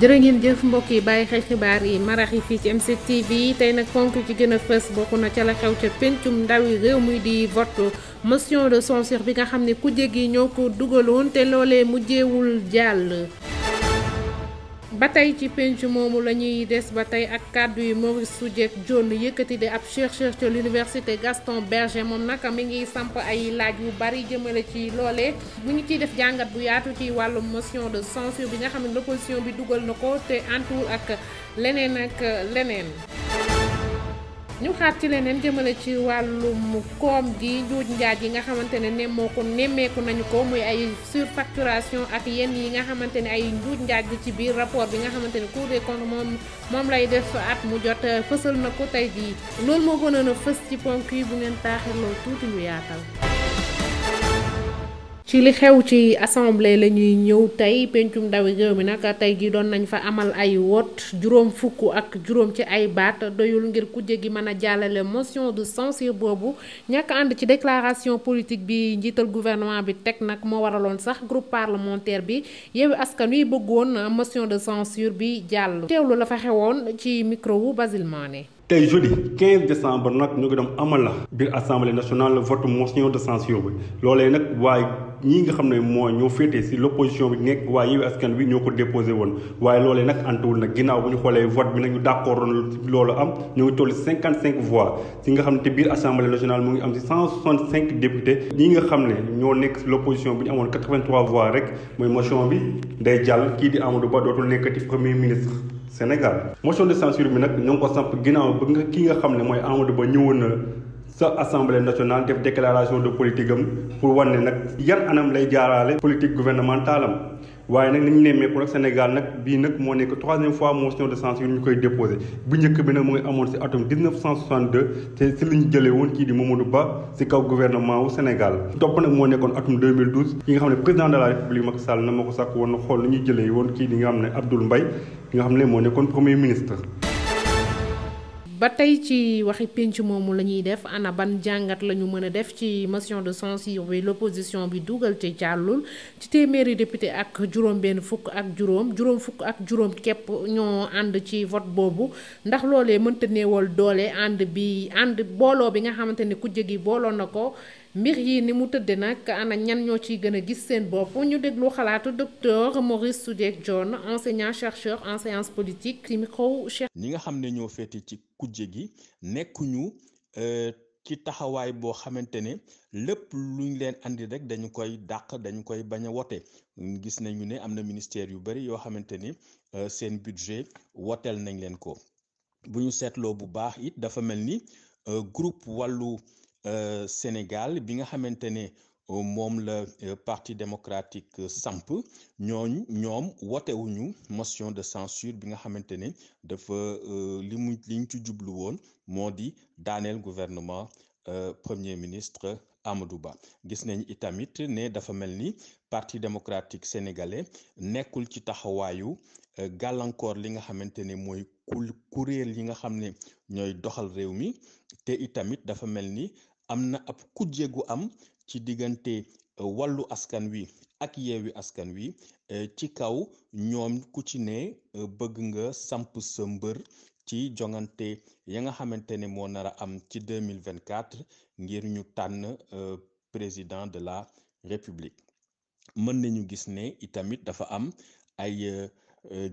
jërë ngeen jëf mbokk yi bàyyi xel xibaar yi marax yi fii ci M7 TV tey nag ponk ci gën a fës bokk na ca la xew ca pencum ndawi réew muy di vote motion de censure bi nga xam ne kujje gi ñoo ko dugaloon te loolee mujjeewul jàll. ba tey ci penc moomu la ñuy des ba tey ak kàddu yi Maurice Soudieck Dione yëkkati de ab chercheur ca l'université Gaston Berger moom nag mi ngi samp ay laaj yu bari jëmale ci loolee mu ngi ciy def jàngat bu yaatu ci wàllum motion de censure bi nga xam ne l'opposition bi dugal na ko te antuwul ak leneen ak leneen. ñu xaat ci leneen jëmale ci wàllum koom gi njuuj njaaj yi nga xamante ne nemmeeku nañu ko muy ay surfacturation ak yenn yi nga xamante ne ay njuuj njaaj ci biir rapport bi nga xamante ne Cour des comptes moom lay def at mu jot fësal na ko tey jii loolu moo gënoon a fës ci ponk yi bu ngeen taaxirloo tuuti ñu yaatal. ci li xew ci assemblée la ñuy ñëw tey pencum ndawi réew mi nag tey gi doon nañ fa amal ay wot juróom fukk ak juróom ci ay baat doyul ngir kujje gi mën a jàllale motion de censure boobu ñàkk ànd ci déclaration politique bi njiital gouvernement bi teg nag moo waraloon sax groupe parlementaire bi Yewwi Askan Wi bëggoon motion de censure bi jàll teewlu la fa xewoon ci micro wu Basile Mané. tey jeudi 15 décembre nag ñu ngi dem amal la biir assemblée nationale vote motion de censure bi loolee nag waaye ñii nga xam ne mooy ñoo féetee si l' opposition bi nekk waaye Yewwi Askan Wi ñoo ko déposé woon waaye loolee nag antuwul nag ginnaaw bu ñu xoolee vote bi nag ñu d' accord loolu am ñu ngi toll 55 voix si nga xam ne te biir assemblée nationale mu ngi am si 165 députés ñi nga xam ne ñoo nekk si l' opposition bi ñu amoon 83 voix rek mooy motion bi day jàll kii di Amadou Ba dootul nekkati premier ministre Sénégal. motion de censure bi nag ñoo ngi ko samp ginnaaw ba nga ki nga xam ne mooy Amadou Ba ñëwoon na sa assemblée nationale def déclaration de politique am pour wane nag yan anam lay jaaraale politique gouvernementale am waaye nag nañu nemmeeku nag Sénégal nag bii nag moo nekk 3e fois motion de censure ñu koy déposé bu njëkk bi nag mu ngi amoon si atum 1962 te si liñ jëlee woon kii di Mamadou Ba si kaw gouvernement wu Sénégal topp nag moo nekkoon atum 2012 ki nga xam ne président de la république Macky Sall na ma ko sàkk woon na xool ni ñuy jëlee woon kii di nga xam ne Abdoul Mbaye ki nga xam ne moo nekkoon premier ministre. ba tey ci waxi pénc moomu la ñuy def ana ban jàngat la ñu mën a def ci motion de censure bi l'opposition bi dugal te jàllul ci téeméeri député ak juróom fukk ak juróom képp ñoo ànd ci vote boobu ndax loolee mënta néewal doole ànd booloo bi nga xamante ne kujje gi booloo na ko mbir yi ni mu tëdde nag ana ñan ñoo ciy gën a gis seen bopp ñu déglu xalaatu docteur Maurice Soudieck Dione enseignant chercheur en sciences politiques ci micro Cheikh. ñi nga xam ne ñoo féete ci kujje gi nekkuñu ci taxawaay boo xamante ne lépp luñ leen andi rek dañu koy dàq dañu koy bañ a wote gis nañu ne am na ministère yu bari yoo xamante ni seen budget woteel nañ leen ko bu ñu seetloo bu baax it dafa mel ni groupe wàllu Sénégal bi nga xamante ne moom la parti démocratique samp ñoom wotewuñu motion de censure bi nga xamante ne dafa liñ ci jublu woon moo di daaneel gouvernement premier ministre Amadou Ba gis nañ itamit ne dafa mel ni parti démocratique sénégalais nekkul ci taxawaayu gàllankoor li nga xamante ne mooy kuréel yi nga xam ne ñooy doxal réew mi te itamit dafa mel ni am na ab kujje gu am ci diggante wàllu askan wi ak yeewi askan wi ci kaw ñoom ku ci ne bëgg nga samp sa mbër ci jongante ya nga xamante ne moo nar a am ci 2024 ngir ñu tànn président de la république mën nañu gis ne itamit dafa am ay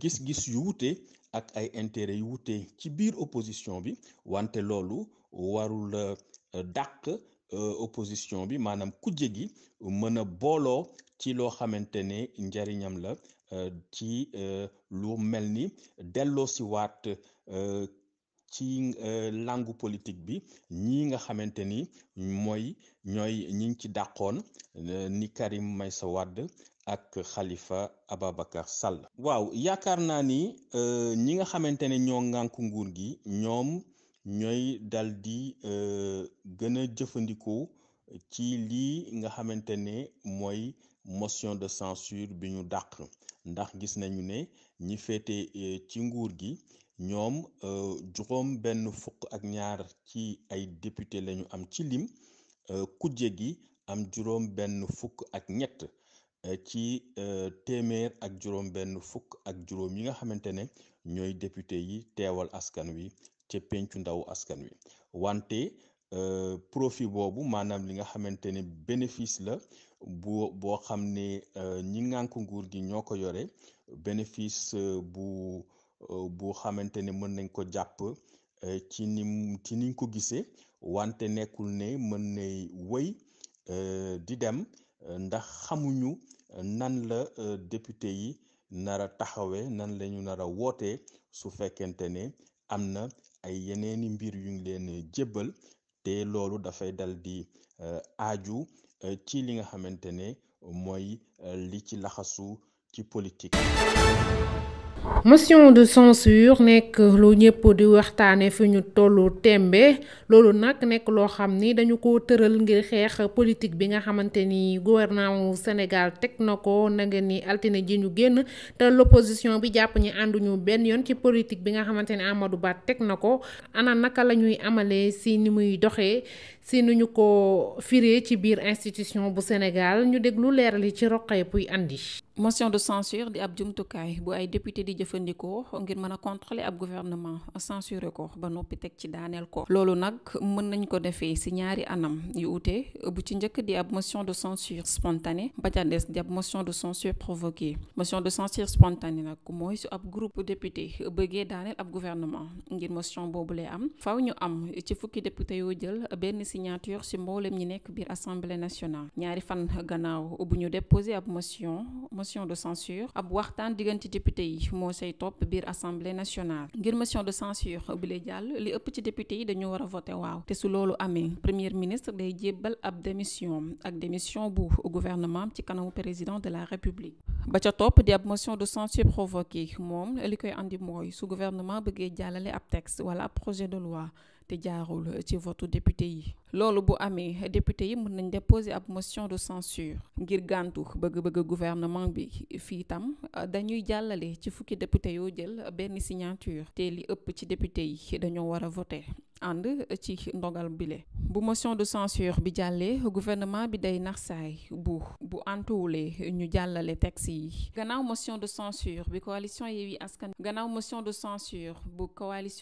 gis-gis yu wute ak ay intérêt yu wute ci biir opposition bi wante loolu warul dàq opposition bi maanaam kujje gi mën a booloo ci loo xamante ne njariñam la ci lu mel ni delloo si waat ci langue politique bi ñi nga xamante ni ñooy ñi ci dàqoon ni Karim Meïssa Wade ak Khalifa Ababacar Sall. waaw yaakaar naa ni ñi nga xamante ne ñoo ŋànk nguur gi ñoom ñooy dal di gën a jëfandikoo ci lii nga xamante ne mooy motion de censure bi ñu dàq ndax gis nañu ne ñi féete ci nguur gi ñoom juróom benn fukk ak ñaar ci ay député lañu am ci lim kujje gi am juróom benn fukk ak ñett ci téeméer ak juróom benn fukk ak juróom yi nga xamante ne ñooy député yi teewal askan wi ca pencu ndaw askan wi wante profit boobu maanaam li nga xamante ne bénéfice la boo xam ne ñi ngànk nguur gi ñoo ko yore bénéfice bu xamante ne mën nañ ko jàpp ci niñ ko gisee wante nekkul ne mën nay wëy di dem ndax xamuñu nan la député yi nar a taxawee nan la ñu nar a wootee su fekkente ne am na ay yeneeni mbir yu ngi leen jébbal te loolu dafay dal di aaju ci li nga xamante ne mooy li ci laxasu ci politique. motion de censure nekk lu ñëpp di waxtaane fi ñu tollu tembe loolu nag nekk loo xam ni dañu ko tëral ngir xeex politique bi nga xamante ni gouvernement Sénégal teg na ko nanga ni altine ji ñu génn te l'opposition bi jàpp ñi ànduñu benn yoon ci politique bi nga xamante ni Amadou Ba teg na ko ana naka la ñuy amalee si ni muy doxee si nu ñu ko firee ci biir institution bu Sénégal ñu déglu leeral yi ci Roqaya Puy andi. motion de censure di ab jumtukaay bu ay député di jëfandikoo ngir mën a contrôler ab gouvernement censurer ko ba noppi teg ci daaneel ko loolu nag mën nañ ko defee ci ñaari anam yu ute bu ci njëkk di ab motion de censure spontanée ba ca des di ab motion de censure provoquée motion de censure spontanée nag mooy su ab groupe député bëggee daaneel ab gouvernement ngir motion boobu lay am faw ñu am ci fukki député yoo jël benn signature ci mboolem ñi nekk biir assemblée nationale ñaari fan gannaaw bu ñu déposé ab motion de censure ab waxtaan diggante député yi moo say topp biir assemblée nationale ngir motion de censure bi lay jàll li ëpp ci député yi dañu war a voté waaw te su loolu amee premier ministre day jébbal ab démission bu gouvernement ci kanamu président de la république ba ca topp di ab motion de censure provoquée moom li koy andi mooy su gouvernement bëggee jàllale ab texte wala ab projet de loi te jaarul ci votu député yi loolu bu amee député yi mën nañ déposer ab motion de censure ngir gàntu bëgg-bëgg gouvernement bi fii itam dañuy jàllale ci fukki député yoo jël benn signature te li ëpp ci député yi dañoo war a voter ànd ci ndogal bile bu motion de censure bi jàllee gouvernement bi day naxsaay bu antuwulee ñu jàllale texte yi gannaaw motion de censure bi coalition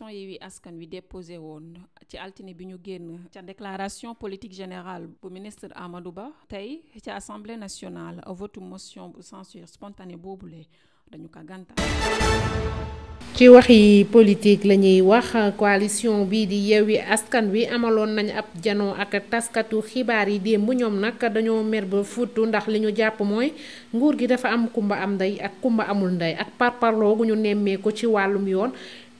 Yewwi Askan Wi déposé woon ci altine bi ñu génn ca déclaration politique générale bu ministre Amadou Ba tey ci assemblée nationale votu motion bu censure spontanée boobule dañu ko gàntal. ci waxi politique la ñuy wax coalition bii di Yewwi Askan Wi amaloon nañ ab janoo ak taskatu xibaar yi démb ñoom nag dañoo mer ba futtu ndax li ñu jàpp mooy nguur gi dafa am kumba am ndey ak kumba amul ndey ak parparloo gu ñu nemmee ko ci wàllum yoon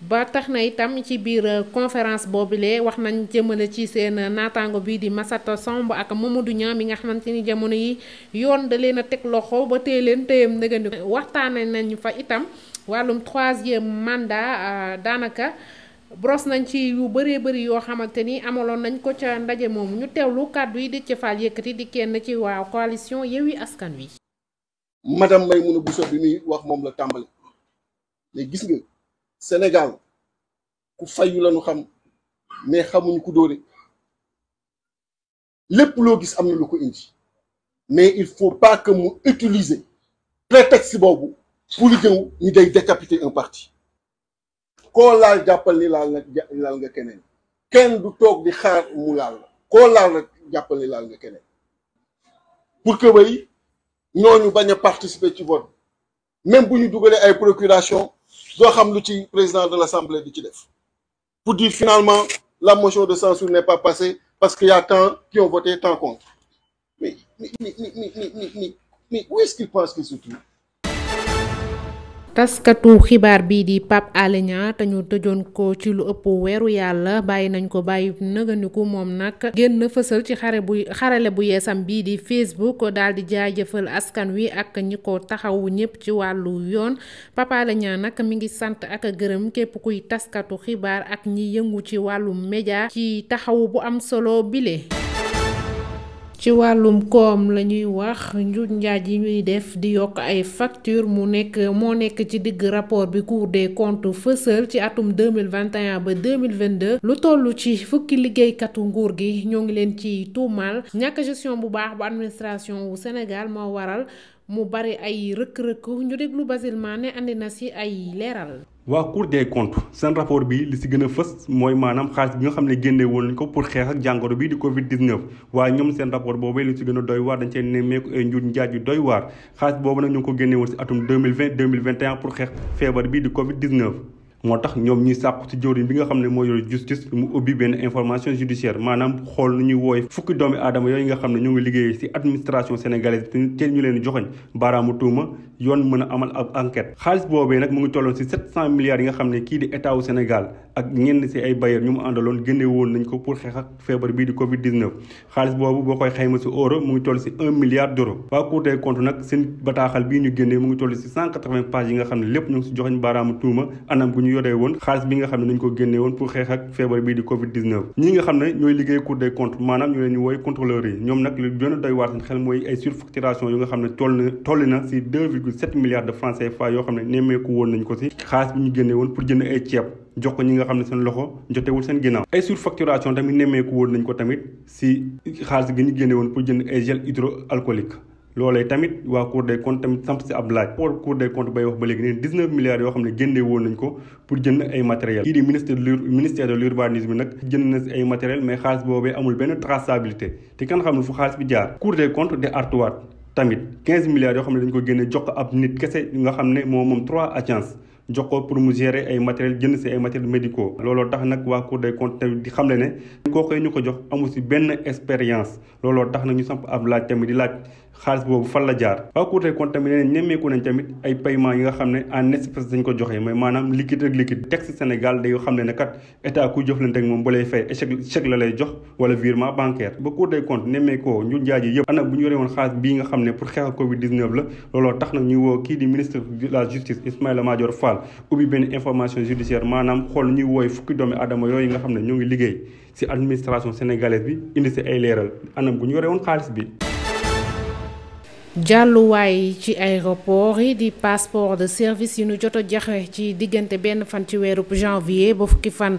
ba tax na itam ci biir conférence boobule wax nañ jëmale ci seen naataango bii di Massata Samb ak Mamadou Niang mi nga xamante ni jamono yi yoon da leen a teg loxo ba téye leen téyam ndëgandi waxtaane nañ fa itam wàllum 3e mandat daanaka bros nañ ci yu bëree bëri yoo xamante ni amaloon nañ ko ca ndaje moomu ñu teewlu kàddu yi Déthié Fall yëkkati di kenn ci waa coalition Yewwi Askan Wi. madame Maïmouna Bousso bi muy wax moom la tàmbali mais gis nga Sénégal ku fayu lañu xam mais xamuñu ku dóore lépp loo gis am na lu ko indi mais il faut pas que mu utiliser prétexte boobu pour li jëw ñu day décapiter un parti koo laal jàppal ni laal nga keneen kenn du toog di xaar mu laal la koo laal rek jàppal ni laal nga keneen pour que bay ñooñu bañ a participer ci vote même bu ñu dugalee ay procuration doo xam lu ci président de l'Assemblée di ci def pour dire finalement la motion de censure n'est pas passée parce qu'il y a tant qui ont voté tant contre mais où est-ce qu'il pense qu'il se trouve? taskatu xibaar bii di Pape Alé Niang te ñu tëjoon ko ci lu ëpp weeru yàlla bàyyi nañ ko bàyyi nëganiku moom nag génn fësal ci xarale bu yeesam bii di Facebook daal di jaajëfal askan wi ak ñi ko taxawu ñëpp ci wàllu yoon Pape Alé Niang nag mi ngi sant ak gërëm képp kuy taskatu xibaar ak ñi yëngu ci wàllu média ci taxawu bu am solo bile. ci wàllum koom la ñuy wax njuuj njaaj yi ñuy def di yokk ay facture moo nekk ci digg rapport bi Cour des comptes fësal ci atum 2021 ba 2022 lu toll ci fukki liggéeykatu nguur gi ñoo ngi leen ci tuumaal ñàkk gestion bu baax bu administration wu Sénégal moo waral mu bari ay rëkk-rëkk ñu déglu Basile Mané andi na si ay leeral. waa Cour des comptes seen rapport bi li si gën a fës mooy maanaam xaalis bi nga xam ne génne woon nañ ko pour xeex ak jàngoro bi di Covid 19 waaye ñoom seen rapport boobee li si gën a doy waar dañ cee nemmeeku ay njuuj njaaj yu doy waar xaalis boobu nag ñu ngi ko génne woon si atum 2020 2021 pour xeex feebar bi di Covid 19. moo tax ñoom ñuy sàkku ci jëwriñ bi nga xam ne moo yor justice mu ubbi benn information judiciaire maanaam xool nu ñuy wooye fukki doomi aadama yooyu nga xam ne ñoo ngi liggéeyee ci administration sénégalaise te ñu leen joxoñ baaraamu tuuma yoon mën a amal ab enquête xaalis boobee nag mu ngi tolloon ci 700 milliards yi nga xam ne kii di état wu Sénégal ak ñenn ci ay bailleurs ñu mu àndaloon génne woon nañ ko pour xeex ak feebar bii di Covid 19 xaalis boobu boo koy xayma ci euro mu ngi toll ci 1 milliard d'euros waa Cour des comptes nag seen bataaxal bii ñu génnee mu ngi toll ci 180 pages yi nga xam ne lépp ñu ngi ci joxoñ baaraamu tuuma anam gu ñu yoree woon xaalis bi nga xam ne nañ ko génnee woon pour xeex ak feebar bii di Covid 19 ñi nga xam ne ñooy liggéey Cour des comptes maanaam ñu leen ñu wooy contrôleurs yi ñoom nag lu gën a doy waar seen xel mooy ay surfacturation yu nga xam ne toll na ci 2,7 milliards de francs CFA yoo xam ne nemmeeku woon nañ ko ci xaalis bi ñu génnee woon pour jënd ay ceeb jox ko ñi nga xam ne seen loxo jotewul seen ginnaaw ay surfacturation tamit nemmeeku woon nañ ko tamit ci xaalis gi ñu génne woon pour jënd ay gel hydroalcoolique loolee tamit waa Cour des comptes tamit samp si ab laaj pour Cour des comptes bay wax ba léegi neen 19 milliards yoo xam ne génne woon nañ ko pour jënd ay matériel kii di ministère de l'urbanisme nag jënd na si ay matériel mais xaalis boobee amul benn traçabilité te kan xam ne fu xaalis bi jaar Cour des comptes de artuwaat tamit 15 milliards yoo xam ne dañ ko génne jox ko ab nit kese nga xam ne moom 3 agences jox ko pour mu gérer ay matériel jënd si ay matériels médicaux looloo tax nag waa Cour des comptes tamit di xamle ne kooku ñu ko jox amul si benn expérience looloo tax nag ñu samp ab laaj tamit di laaj xaalis boobu fan la jaar waa Cour des comptes tamit neneen ñemmeeku nañ tamit ay paiement yi nga xam ne en espèce dañ ko joxee mooy maanaam liquide ak liquide texte Sénégal day xam ne kat état kuy jëflante ak moom ba lay fay chèque la lay jox wala virement bancaire ba Cour des comptes nemmeekoo ñu njaaj yi yëpp anam bu ñu yore woon xaalis bii nga xam ne pour xeex ak Covid 19 la looloo tax nag ñuy woo kii di ministre de la justice Ismaïla Madior Fall ubbi benn information judiciaire maanaam xool ñuy wooy fukki doomi aadama yooyu nga xam ne ñoo ngi liggéey ci administration sénégalaise bi indi ci ay leeral anam bu ñu yore woon xaalis bi jàlluwaay ci aéroport yi di passeport de service yi ñu jot a joxe ci diggante benn fan ci weerub janvier ba fukki fan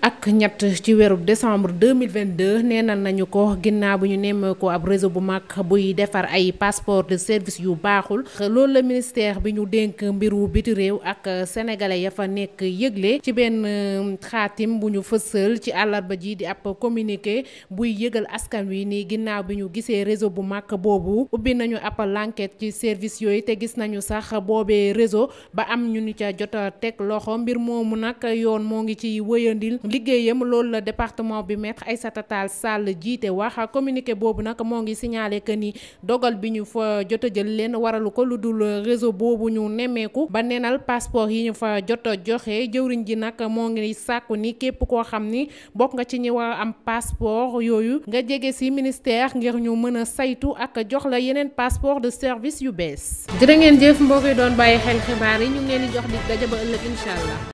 ak ñett ci weerub décembre 2022 neenal nañu ko ginnaaw bu ñu nemmee ko ab réseau bu mag buy defar ay passeport de service yu baaxul loolu la ministère bi ñu dénk mbiru biti réew ak sénégalais ya fa nekk yëgle ci benn xaatim bu ñu fësal ci àllarba ji di ab communiqué buy yëgal askan wi ni ginnaaw bi ñu gisee réseau bu mag boobu ubbi nañu ab l'enquête ci service yooyu te gis nañu sax boobee réseau ba am ñu ni ca jot a teg loxo mbir moomu nag yoon moo ngi ci wëyandil liggéeyam loolu la département bi maître Aïssata Tall Sall jiite wax communiqué boobu nag moo ngi signalé que ni dogal bi ñu fa jot a jël leen waralu ko lu dul réseau boobu ñu nemmeeku ba neenal passeport yi ñu fa jot a joxe jëwriñ ji nag moo ngi sàkku ni képp koo xam ni bokk nga ci ñi war a am passeport yooyu nga jege ci ministère ngir ñu mën a saytu ak jox la yeneen passeport de service yu bees. jërë ngeen jëf mbokk yi doon bàyyi xel xibaar yi ñu ngi leen di jox dig daje ba ëllëg incha allah.